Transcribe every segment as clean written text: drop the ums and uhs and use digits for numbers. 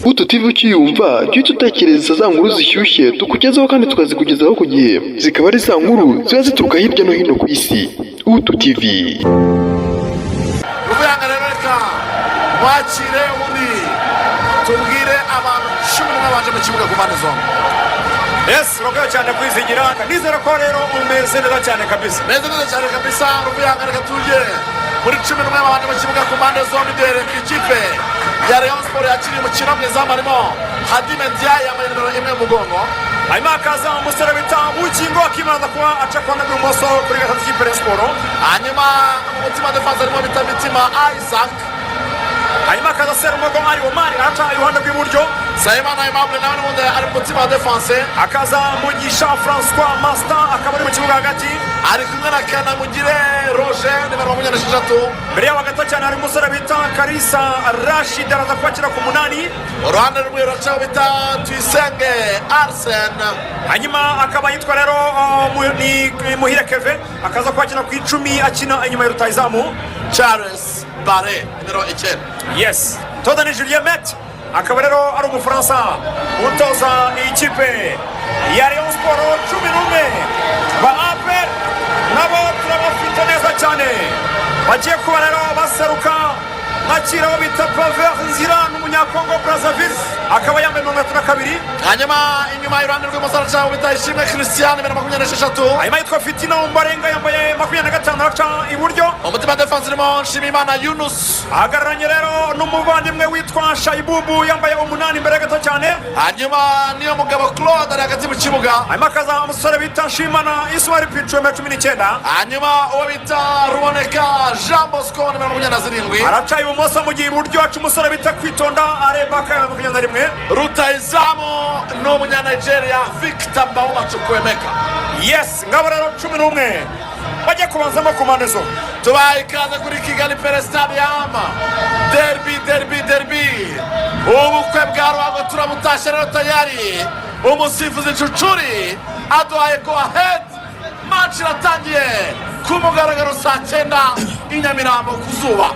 Utu TV ukiyumva, jya uhita utekereza za nkuru zishyushye tukugezaho kandi tukazikugezaho ku gihe, zikaba ari za nkuru ziba zituruka hirya no hino ku isi. Utu TV. Ruvuyanga rero, reka mwakire, ubundi tubwire abantu 11 baje mu kibuga ku mpande zombi. Yes, urakoze cyane kwizigira. Nizera ko rero umeze neza cyane kabisa. Meze neza cyane kabisa. Ruvuyanga, reka tujye muri 11 babanje mu kibuga ku mpande zombi, duhereye ku ikipe ya Rayon Sport yakiriye umukino. Mu izamu harimo Khadime Ndiaye, yambaye nimero 1 mu mugongo. Hanyuma hakaza umusore bita Bugingo akibanza kuba aca ku ruhande rw'ibumoso kuri gatatu y'ikipe ya Siporo. Hanyuma mu mutima défense harimo bita Mitima Isaac. Hanyuma hakaza Serumogo Ali Omari, araca iruhande rw'iburyo. Nsabimana Aimable nawe n'ubundi ari mu mutima wa défense. Hakaza Mugisha Francois Master, akaba ari mu kibuga hagati. Ari kumwe na Kanamugire Roger, nimero 26. Mbere yabo gato cyane hari umusore bita Karisa Rashid, araza kubakira ku 8. Uruhande rwe ruracaho bita Tuyisenge Arsene. Hanyuma akaba yitwa rero ni Muhire Keve, akaza kwakira ku 10, akina inyuma ya rutayizamu. Charles Bare, nimero 9. Yes, toza ni Julien Met, akaba rero ari Umufaransa utoza ikipe ya Rayon Sport. 11 ba APR nabo turabafite neza cyane, bagiye kuba rero baseruka. Nakira abo bita Paver Nzira, n'Umunyakongo Brazzaville, akaba yambaye 32. Hanyuma inyuma iruhande rw'imoso haracaho bita Ishimwe Christian, nimero 26. Hanyuma yitwa Fitina Umbarenga, yambaye 25, araca iburyo. Umutima défense urimo Nshimiyimana Yunus. Ahagararanye rero n'umuvandimwe witwa Shayibubu, yambaye 8, imbere gato cyane. Hanyuma niyo mugabo Claude ari hagati mu kibuga. Hanyuma akaza umusore bita Nshimana Ismail Pichu, yambaye 19. Hanyuma uwo bita Ruboneka Jean Bosco, nimero 27. Araca ibumoso, mu gihe iburyo haca umusore bita Kwitonda Arebaka, yambaye 21. Rutayizamu ni Umunyanigeria Victor Mbaoma Chukwuemeka. Yes, ngabo rero 11 bajya kubanzamo ku mpande zombi. Tubaye ikaze kuri Kigali Pele Stadium. Derby, derby, derby, ubukwe bwa Ruhago turabutashye rero. Tayari umusifuzi Cucuri aduhaye go ahead, match iratangiye ku mugaragaro saa 9 i Nyamirambo ku zuba.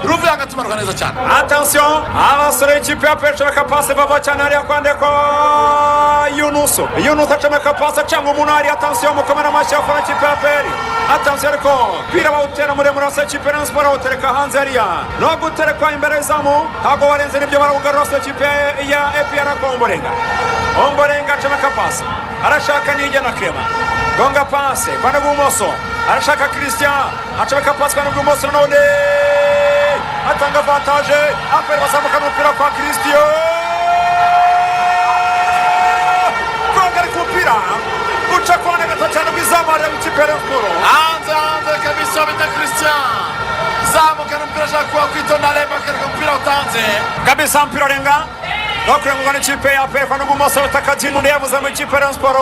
Ruvuyanga, tumanuka neza cyane. Attention, abasore b'ikipe ya APR, acomeka pase vava cyane hariya kwande kwa Yunusu. Yunusu acomeka pase, acanga umuntu hariya. Attention, mukomere amashyi abafana ikipe ya APR. Attention, ariko pira bawutera muremure wose, ikipe ya Rayon Sport bawutereka hanze hariya, no guterekwa imbere y'izamu ntabwo warenze, nibyo, barawugarura wose ikipe ya APR. Omborenga, Omborenga acomeka pase, arashaka Nijya na Clement, gonga pase kwande rw'ibumoso, arashaka Christian, acomeka pase kwande rw'ibumoso, none atanga avantage APR, bazamuka n'umupira kwa Christian, gonga ari ku mupira uca kone gato cyane rw'izamu hariya mu ikipe ya Rayon Sport. Hanze, hanze kabisa. Bita Christian zamuka n'umupira, ashaka kuba Kwitonda areba akareka umupira utanze. Kabisa, mpira urenga no kurengurwa n'ikipe ya APR kwande rw'ibumoso, batakatimu yabuze mu ikipe ya Rayon Sport.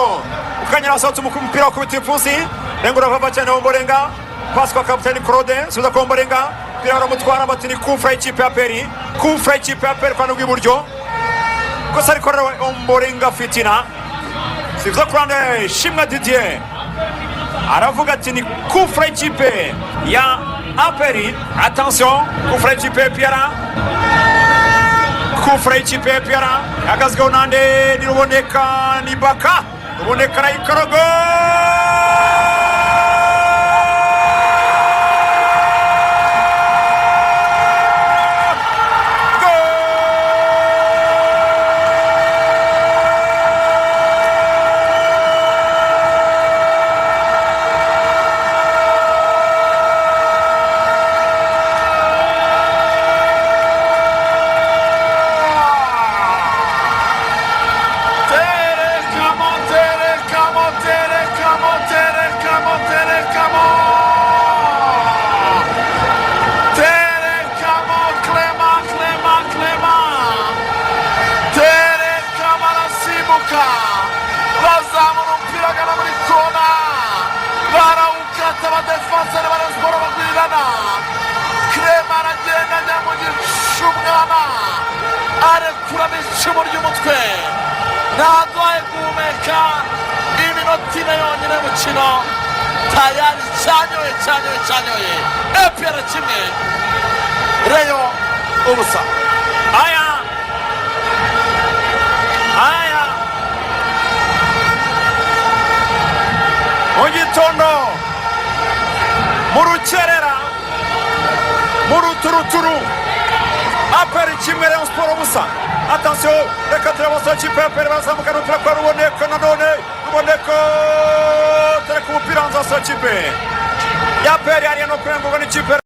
Ukanyara wasohotse umupira wakubita ipfunsi, rengura vava cyane Omborenga, pasi kwa kapitani Claude, subiza kwa Omborenga, umupira baramutwara, bati ni kufra y'ikipe ya APR, kufra y'ikipe ya APR kwande rw'iburyo. Gusa ariko rero Omborenga Fitina sivuze ku ruhande, Shimwa Didier aravuga ati ni kufra y'ikipe ya APR. Attention, kufra y'ikipe ya APR, kufra y'ikipe ya APR ihagazweho nande? Ni Ruboneka, ni Baka Ruboneka, arayikaraga. Terekamo, terekamo, terekamo, terekamo, terekamo, terekamo, Clement, Clement, Clement, terekamo, arasimbuka, bazamura umupira agana muri kona, barawukata, abadefanseri ba Rayon Sport bagwirirana. Clement aragenda ajya mu gicu, umwana arekuramo icumu ry'umutwe, ntaduhaye guhumeka. Iminota 4 yonyine y'umukino, tayari cyanyoye, cyanyoye, cyanyoye. APR 1, Rayon 0. Aya, aya, mu gitondo, mu rukerera, mu ruturuturu, APR 1, Rayon Sport 0. Attention, reka turebe abasore kipe ya APR bazamuka n'umupira kwa Ruboneka. Nanone Ruboneka tereka umupira hanze. Abasore kipe ya APR hariya no kurengurwa n'ikipe.